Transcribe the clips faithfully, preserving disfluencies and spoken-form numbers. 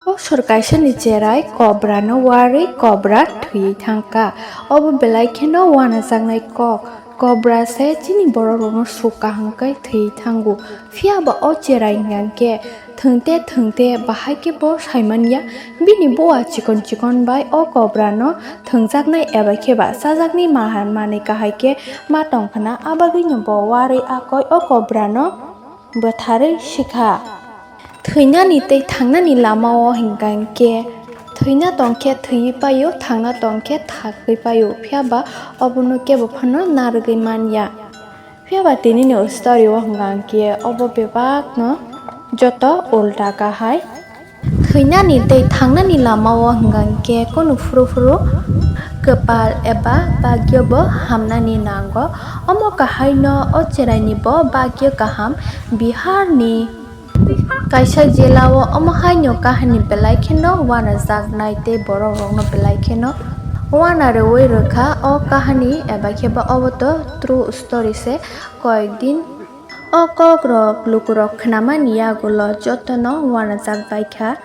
Bosor kaisani cherai kobrano warwi kobra thwiwi thangkha. Obo belai kheno wanajaknai kok. Kobra se chini borok rokno suk kaham khe thwi thango. Phiya ba o cherai hwnkha khe thwngte thwngte bahai khe bo saimanya bini bua chikon chikon bai o kobra no thwngjaknai eba khe ba chajaknai ma-, manwi kahai khe ma tongkhna, abagwi no bo warwi akoi o kobra no bwtharwi sikha. Thwinani tei thangnani lama o hwnkha khe thwina tong khe thwiwi paio, thangna tong khe thagwi paio, phiya ba obono kebo phano narwgwi manya. Phiya ba tini ni story o hwnkha khe obo bebak no joto ulta kahai. Thwinani tei thangnani lama o hwnkha khe kunu phuru phuru kwpal eba bagyo bo hamnani nango. Omo kahai no o cherai ni bo bagyo kaham. Bihar ni kaisa jila o omo hai no kahani belai kheno wanajaknai tei borok rok no belai kheno wana rwui rwkha. O kahani eba khe ba obo to true story se. Koyek din o kok rok lukurok khnamani yagulo jotono wanajak baikha.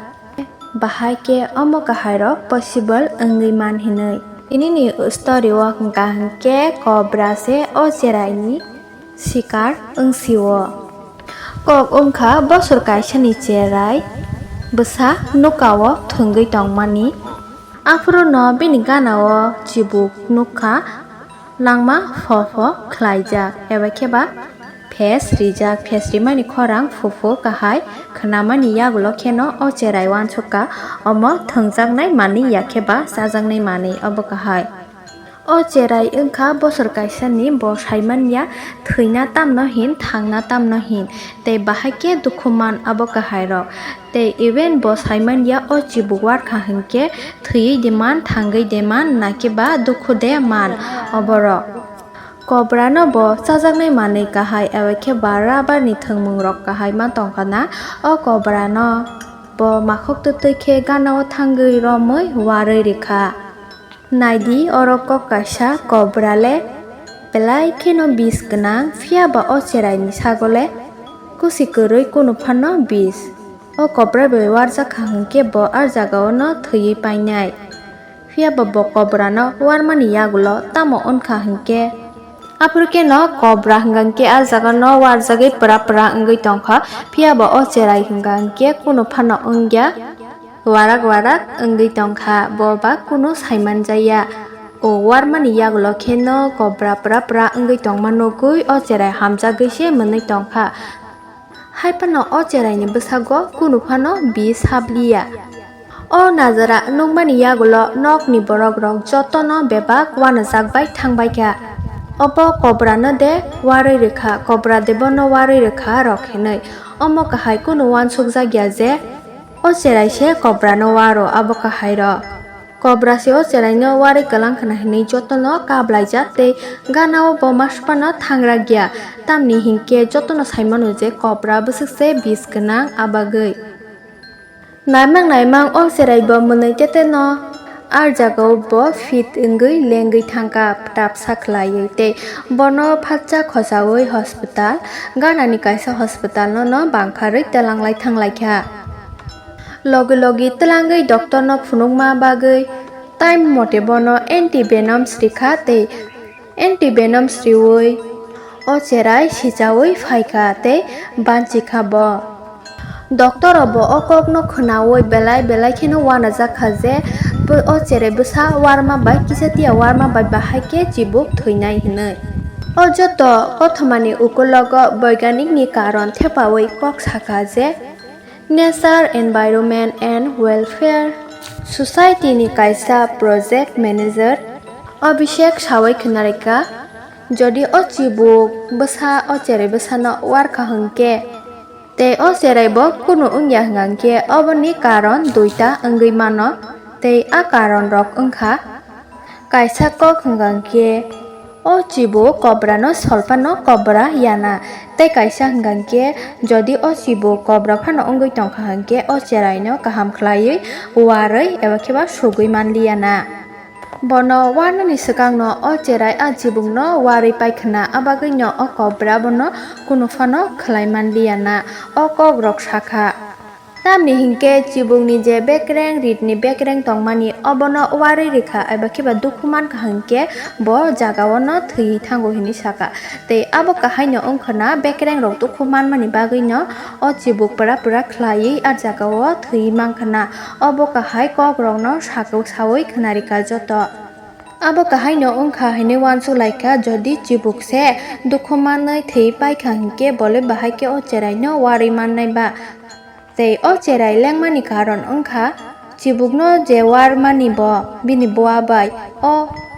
Bahai khe omo kahairok possible wngwi man hinwi. Tini ni story o hwnkha hwnkhe kobra se o cherai ni sikar wngsio. Kok wngkha bosor kaisa ni cherai bwsa nuka o thwngwi tongmani. Aphuru no bini gana o chibuk nukha. Langma pho pho khlaijak eba khe ba phes rijak, phes rimani khorang phu phu kahai khnamani yagulo kheno o cherai uansukha, omo thwngjaknai manwi ya khe ba chajaknai manwi obo kahai. O cherai wngkha bosor kaisani, bo saimanya thwina tamno hin, thangna tamno hin, tei bahai khe dukhu man abo kahairok. Tei even bo saimanya o chibuk warkha hinkhe thwiwi de man, thangwi de man, nakhe ba dukhu de man oborok. Kobra no bo chajaknai manwi kahai eba khe ba rubber ni thwngmung rok kahai ma tongkha na. O kobra no bo makhuk twtwi khe gana o thangwi romwi warwi rikha. Naidi, oro kok kaisa kobra le belai kheno bis gwnang, phiya ba o cherai ni sago le kusi kwrwi kunu phano bis. O kobra bai warjak kha hinkhe bo a jaga o no thwiwi painai. Phiya ba bo kobra no warmani yagulo tamo wngkha hinkhe, aphuru khe no kobra hwnkha hinkhe a jaga no warjagwi pwra pwra wngwi tongkha, phiya ba o cherai hwnkha hinkhe kunu phano wngya. Warak warak wngwi tongkha, bo ba kunu saimanjaya. O warmani yagulo kheno kobra pwra pwra wngwi tongma nugwi o cherai hamjagwi se mwnwi tongkha. Haiphano o cheraini bwsago kunu phano bis habliya. O najara nukmani yagulo nokni borok rok jotono bebak wanajak bai thangbaikha. Obo kobra no de warwi rwkha, kobra de bono warwi rwkha rok hinwi. Omo kahai kunu wansukjakya je, o cherai se kobra no waro abo kahairo. Kobra se o cherai no warwi kwlang khna hinwi jotono kablaijak tei gana o bo masupano thangragya. Tamni hinkhe jotono saimano je kobra bwswk se bis gwnang abagwi. Naimang naimang o cherai bo mwnwi tete no ar jaga o bo fit wngwi lengwi thangkha, tapsa khlaiwi tei bono phatsa khosaui hospital, gana ni kaisa hospital no no bangkharwi twlanglai thanglaikha. Logi logi twlangwi doctor no phunukma bagwi time mote bono anti venoms rikha tei anti venoms riwi o cherai sichaui phaikha tei banchikha bo. Doctor bo o kokno khwnaui belai belai kheno uanajakha je o cherai bwsa warma bai kisa tiya warma bai bahai khe chibuk thwinai hinwi. O joto kothomani ukulogo boiganikni karon thepaui kok sakha je, Nature, Environment and Welfare Society ni kaisa project manager Abhishek sawi khwnarikha, jodi o chibuk bwsa o cherai bwsano warkha hwnkhe tei o cherai bo kunu wngya hwnkhe oboni karon duita wngwi mano tei a karon rok wngkha. Kaisa kok hwnkha khe o chibuk kobra no sol phano kobra yana, tei kaisa hwnkha khe jodi o chibuk kobra phano wngwi tongkha hwnkhe o cherai no kaham khlaiwi warwi eba khe ba sugwi manliya na. Bono warnani swkang no o cherai a chibuk no warwi paikhwna, abagwi no o kobra bono kunu phano khlai manliya na, o kok rok sakha. Tamni hinkhe chibukni je bekreng, ritni bekreng tongmani, obono warwi rikha, eba khiba dukhu mankha hinkhe bo jagao no thwiwi thango hinwi sakha. Tei abo kahaino wngkhana, bekreng rok dukhu manmani bagwino o chibuk pura pura khlaiwi a jagao thwiwi mankhana. Obo kahai kokrokno sawi khwnarikha joto. Abo kahaino wngkha hinwi uansuk laikha, jodi chibuk se dukhu manwi thwi paikha hinkhe bole bahai khe o cheraino warwi mannai ba? Tei o cherai lengmani karon wngkha chibukno je warmani bo bini bua bai. O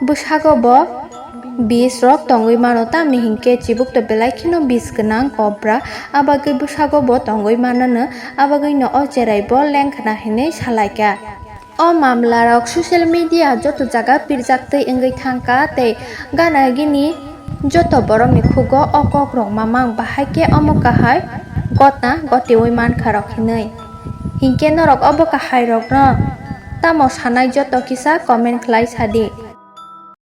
bwsago bo bis rok tongwi mano, tamni hinkhe chibuk to belai kheno bis gwnang kobra, abagwi bwsago bo tongwi manano, abagwino o cherai bo lengkhna hinwi salaikha. O mamla rok social media joto jaga pirjak twi wngwi thangkha tei gana gini joto borokni khugo o kok rok mamang, bahai khe omo kahai gotna gotiwi mankha rok hinwi. Hinkhe norok obo kahai rokno tamo sanai, joto kisa comment khlai sadi.